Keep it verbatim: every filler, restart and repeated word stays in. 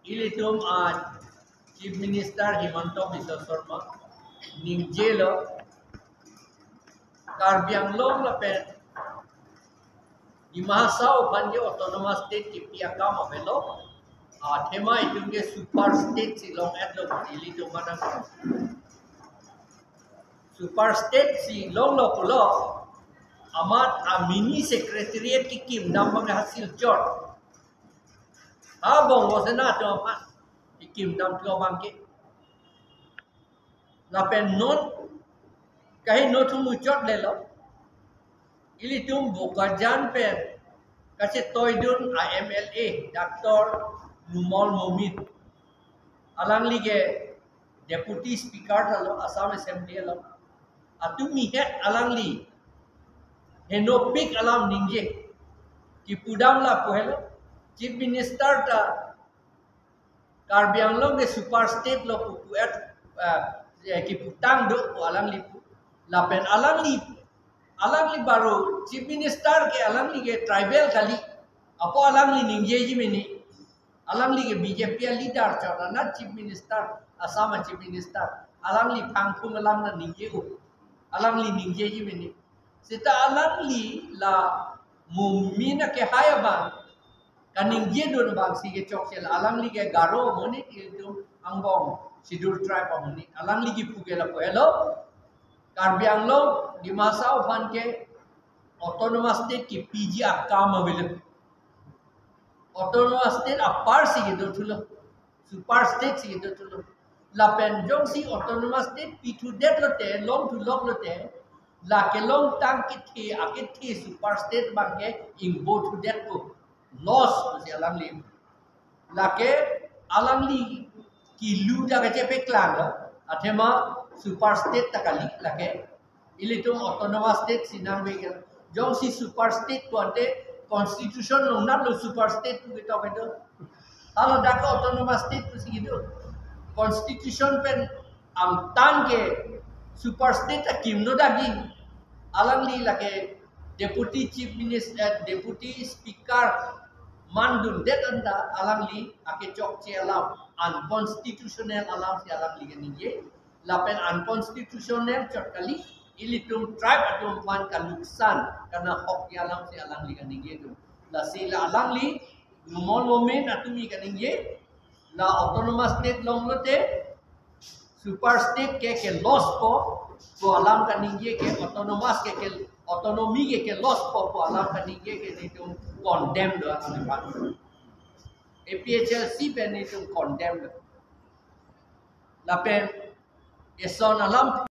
Ilitum a Chief Minister Himanta Biswa Sarma ningjelo, Karbi Anglong lapen Dima Hasao aphan ke autonomous state kipi akam avelo. Athema itum ke super state si long-etlo, ilitum mane super state si longlo pulo, amat a mini secretariat kikim dam abang ha Silchar. Ha Bongso Sena atum aphan kikim dam thu abang ke. Lapen non kahi non thu muchot lelo. Ilitum Bokajan pen kachetoidun a M L A Doctor Numal Momin. Alangli ke Deputy Speaker ta lo Assam Assembly along. Atumi het alangli henopik alam ningje. Kipu dam lapu helo, Chief Minister ta Karbi Anglong ke super state lo pu pu et, eh, eh, kiputang do pu alangli pu. Lapen alangli, alangli baru Chief Minister ke alangli ke tribal kali. Apot alangli ningjeji mene. Alangli ke B J P a leader chot, anat Chief Minister, Assam a Chief Minister. Alangli phangphung alam nangningjelo. Alangli ningjeji mene. Seta alangli la Momin akehai abang kaningjedun abang si kechokche la, alangli ke Garo amonit, ilitum angbong Scheduled Tribe amonit. Alangli kipu ke lapu helo, Karbi Anglong, Dima Hasao aphan ke autonomous state kipiji akam avelo. Autonomous state apar si kedo thulo, super state si kedo thulo. Lapen jongsi autonomous state pithudet lote, long thu lok lote, la kelongtang kethe, akethe super state abang ke ingbo thudet ko, loss ko si alangli. Lake alangli kilu ta kachepeklang lo, athema super state ta kali lake. Ilitum autonomous state si nangve ke. Jongsi super state pu ante constitution along natlo super state pu ketok kedo. Lalu dak autonomous state pusi kedo. Constitution pen angtan ke super state ta kimno dagi. Alangli lake Deputy Chief Minister, eh, Deputy Speaker mandundet anta alangli akechokche alam, unconstitutional alam si alangli kaningje. Lapen unconstitutional chot kali, ilitum tribe atum aphan kaluksan, karena hok ya alam si alangli kaningje atum. Lasi la alangli, Numal Momin atumi kaningje, la autonomous state long lote, super state ke ke loss po, pu alam kaningje ke autonomous ke ke autonomy ke ke loss po, pu alam kaningje ke nelitum condemn do alangli aphan. A P H L C pen nelitum condemn do. Lapen eson alam